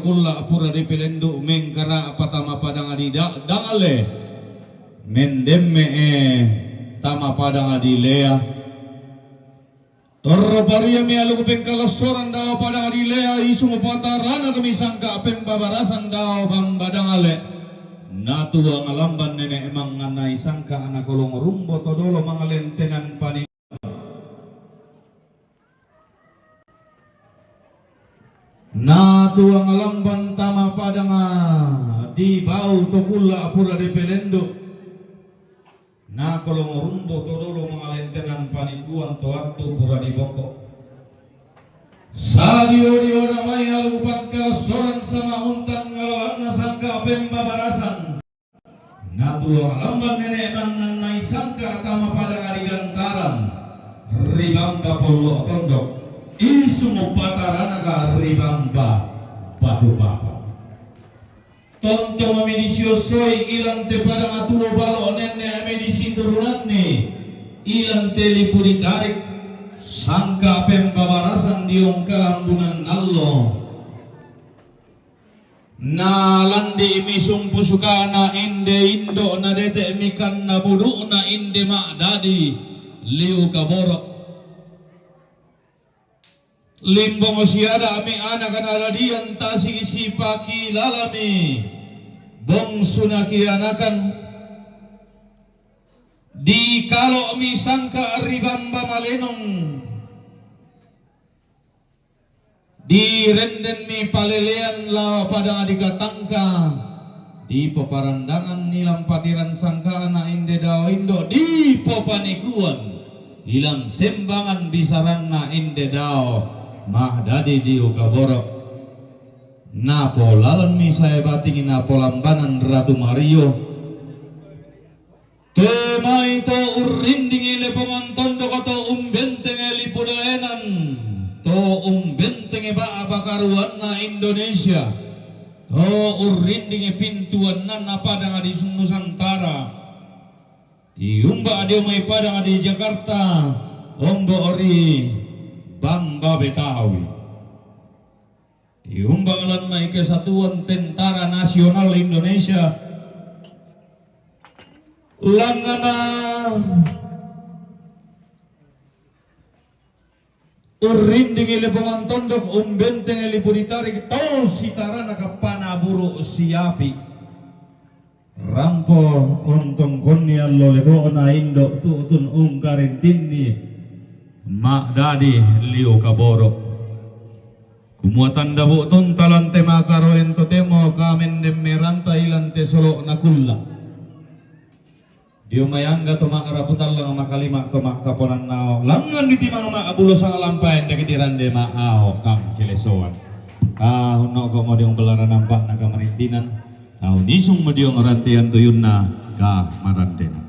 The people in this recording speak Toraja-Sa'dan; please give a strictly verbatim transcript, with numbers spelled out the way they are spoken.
Kulla pura dipilendu mengkara patama padang di da-, dangale. Mendemme e tama padang di lea. Torro pariami aluku pengkalossoran dao padang di lea, isu mupatarana kami sangka pembabarasan dao bamba dangale. Natua ngalamban nene manganai sangka anak kolong rumbo todolo mangalentenan pani. Natua ngalamban tama padanga di bau to kulla pura dipelendu. Nakolong rumbo todolo mangalentenan panikuan to attu pura diboko. Sadio-dio namai alu pangkalossoran sama untang ngalalanna sangka pembabarasan. Natua lamban nene mannannai sangka tama padang ri gantaran, ri bamba pollo tondok, isu mupataranaka ri bamba batu papa. Tonto mami disiosoi ilan te padang atuo balo nenne ami disiturunanni, ilan te lipu ditarik, sangka pembabarasan diongkalambunan allo. Nalandi'mi sumpu sukana inde indo, nadete'mi kanna budu'na inde ma'dadi liu kaboro. Limbong siada'mi anak nadadian tasigi sipakilalami bongsuna kianakan. Dikalo'mi sangka ri bamba malenong. Direndenmi palelean lao padang dikatangka, dipoparandanganni lampatiran sangkana inde dao indo, dipopanikuan ilan sembangan bisaranna inde dao ma'dadi diu kaboro. Napolalanmi sae bating napolambanan Ratu Mario. Temai to urrindingi lepongan tondok to umbentengi lipu daenan, to umbentengi ba'ba karuanna Indonesia, to urrindingi pintuannanna padang di Nusantara. Tiumba dio mai padang di Jakarta, ombo ri bamba Betawi. Tiumba lan mai Kesatuan Tentara Nasional Indonesia. Langana urrindingi lepongan tondok, umbentengi lipu ditarik, to sitarana kappana buru siapi. Rampo untongkonni allo leko'na indo tu'tun ungkarintinni ma'dadi liu kaboro. Kumua tanda bu'tun talante makaroen totemo kamendemmeranta ilante solo'na kulla. Dio mai angga to ma'rapu tallang makalima to ma'kaponannao, langngan ditimang ma'bulo sanglampa endek dirande ma'ao kam kelesoan. Ka unno'ko mo diong belara nampa na kamarintinan. Tau nisung mediong rantean tuyunna ka marandena.